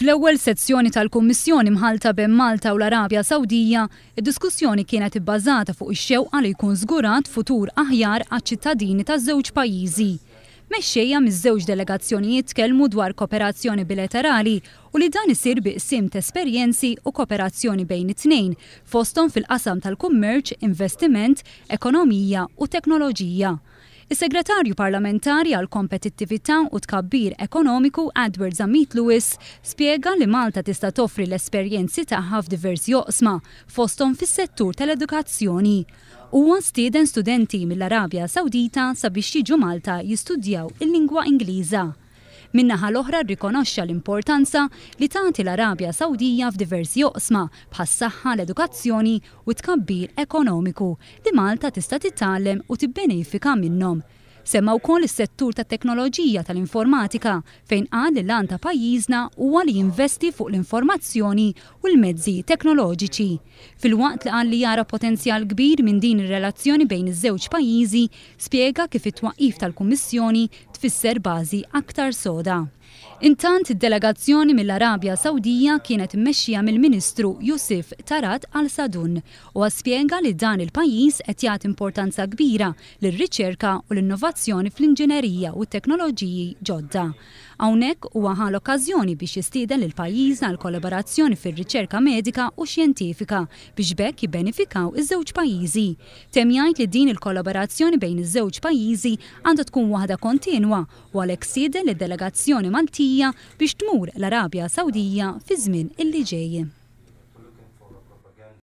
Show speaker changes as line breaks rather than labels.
Fl-ewwel sezzjoni tal-Kummissjoni mħallta bejn Malta u l-Arabja Sawdija, id-diskussjoni kienet ibbażata fuq ix-xewqa li jkun żgurat futur aħjar għaċ-ċittadini taż-żewġ pajjiżi. Mexxejja miż-żewġ delegazzjonijiet tkellmu dwar koperazzjoni bilaterali u li dan isir bi qsim t'esperjenzi u koperazzjoni bejn it-tnejn, fosthom fil-qasam tal-kummerċ, investiment, ekonomija u teknoloġija. Is-Segretarju Parlamentari għall-Kompetittività u Tkabbir Ekonomiku Edward Zammit Lewis spjega li Malta tista' toffri l-esperjenzi tagħha f'diversi oqsma, fosthom fis-settur tal-edukazzjoni. Huwa stieden studenti mill-Arabja Sawdita sabiex jiġu Malta jistudjaw il-lingwa Ingliża. Min-naħa l-oħra rrikonoxxa l-importanza li tagħti l-Arabja Sawdija f'diversi oqsma bħas-saħħa, l-edukazzjoni u t-tkabbir ekonomiku li Malta tista' titgħallem u tibbenefika minnhom. Semma wkoll is-settur tat-teknoloġija tal-informatika fejn qal li l-għan ta' pajjiżna huwa li jinvesti fuq l-informazzjoni u l-mezzi teknoloġiċi. Filwaqt li qal li jara potenzjal kbir minn din ir-relazzjoni bejn iż-żewġ pajjiżi, spjega kif it-twaqqif tal-Kummissjoni tfisser bażi aktar soda. Intant, id-delegazzjoni mill-Arabja Sawdija kienet immexxija mill-Ministru Yousif Tarat Al Sadun. Huwa spjega li dan il-pajjiż qed jagħti importanza kbira lir-riċerka u l-innovazzjoni fl-inġinerija u t-teknoloġiji ġodda. Hawnhekk huwa ħa l-okkażjoni biex jistieden lil pajjiżna għal kollaborazzjoni fir-riċerka medika u xjentifika biex b'hekk jibbenifikaw iż-żewġ pajjiżi. Temm jgħid li din il-kollaborazzjoni bejn iż-żewġ pajjiżi għandha tkun waħda kontinwa u għalhekk stieden lid-delegazzjoni Maltija biex tmur l-Arabja Sawdija fiż-żmien illi ġej.